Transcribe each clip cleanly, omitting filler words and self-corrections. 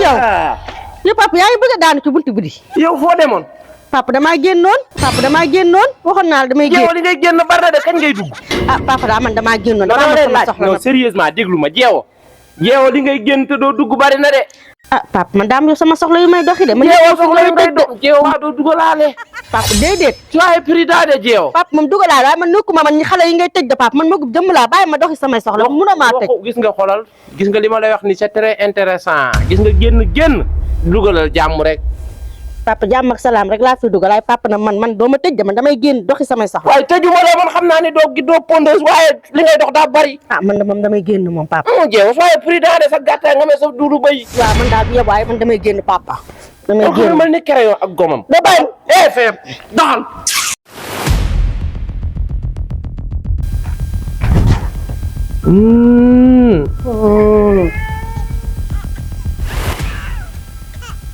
yow yow papa yaa ngi bëgg a daanu ci buntu bi di. yow foo demoon. papa damaa génnoon waxoon naa la damay génn. jeewo li ngay génn bari na de kañ ngay dugg. ah papa daa man damaa génnoon. non sérieusement déglu ma jeewo li ngay génn te doo dugg bari na de. ah papa man daam yow sama soxla yu may doxi de. ma jeewo soxla yu may dox jeewo maa doo dugalaale. papa déedéet. tu as pris de jeewo. papa moom dugalaale waaye man nekkuma man ñi xale yi ngay tëj de papa man ma gub jëmm laa bàyyi ma doxi samay soxla mun a maa tëj. gis nga xoolal gis nga li ma lay wax ni c'est très intéressant gis nga génn dugalal jàmm rek. papa jàmm ak salaam rek laa fi dugal waaye papa na man doo ma tëj de man damay génn doxi samay soxla. waaye tëju ma la man xam naa ne doo pondeuse waaye li ngay dox daa bari. ah man de moom damay génn moom papa. jeewo soyez prudent de sa gàttaay nga may sa duuru bay. waaw man daal bu yeb waaye man damay génn papa. damay génn mel ni crayon ak gomam. da bàyyi feeb doxal.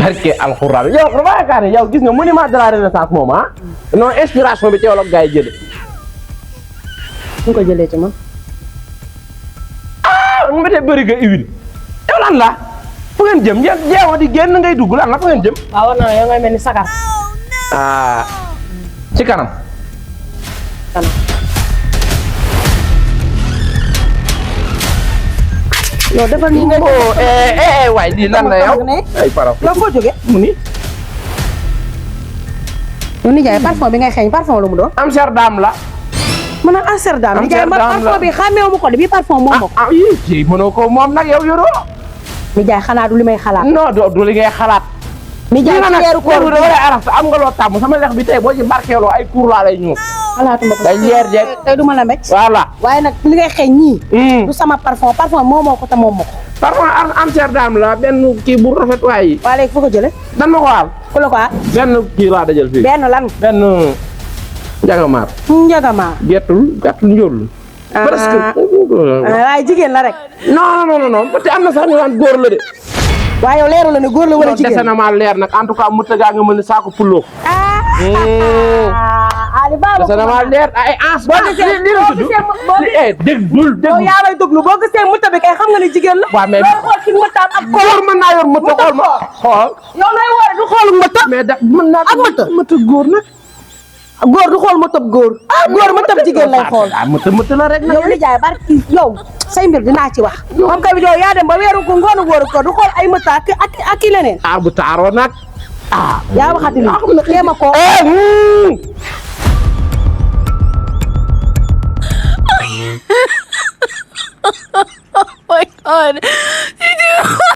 barke alxuraan yow dafa yaakaar ne yow gis nga monument de la renaissance moom non inspiration bi ci yow la gaa yi jëlee. fu ko jëlee ci man. mu tey bëri nga huile. yow lan la fu ngeen jëm yéen jeewo di génn ngay dugg lan la fu ngeen jëm. waaw war na yow ngay mel ni sagar. ci kanam. yow defal ni nga waay lii lan la yow. ay paraf yow foo jógee. mu ni. yow nijaay parfum bi ngay xeeñ parfum lu mu doon. Amsterdam la. man ak Amsterdam. nijaay man parfum bi xàmmeewu ma ko de bii parfum moom ma ko. yii mënoo ko moom nag yow yoroo. nijaay xanaa du li may xalaat. non du li ngay xalaat. nijaay ci weeru koor bi wala araf am nga loo tàmm sama lex bi tey boo ci barkeeloo ay cour laa lay ñëw. xalaatuma ko day leer jeeg. tey du ma la mecc. voilà. waaye nag li ngay xeeñ ñii. du sama parfum moo moo ko te moom ma ko. parfum Amsterdam la benn kii bu rafet waay. waa léegi foo ko jëlee. dan ma ko aal. ku la ko aal. benn kii laa dajal fii. benn lan. benn njagamaar. njagamaar. gàttul njóol. presque. waaye jigéen la rek. non peut être am na sax ñu naan góor la de. waaye yow leeru la ne góor la wala jigéen dese na maa leer nag en tout cas mu tëggaa nga mën ne saako pulloo. Ali Baba dese na maa leer ay ans. boo gisee lii la tudd déglu. yow yaa may déglu boo gisee mutta bi kay xam nga ni jigéen la. waaw mais xool ci mëttaam ak góor mën naa yor mëtta xool ma xool. yow lay woore du xoolu mëtta. mais da mën naa ak mëtta góor nag. góor du xool mëttab góor. góor mëttab jigéen lay xool. mëtta la rek nag. yow li jaay barki yow say mbir dinaa ci wax. moom kay yow yaa dem ba weeru ko ngoonu wóoru ko du xool ay mëtta ak i leneen. bu taaroo nag. yaa waxati ni kéema ko. Oh my God.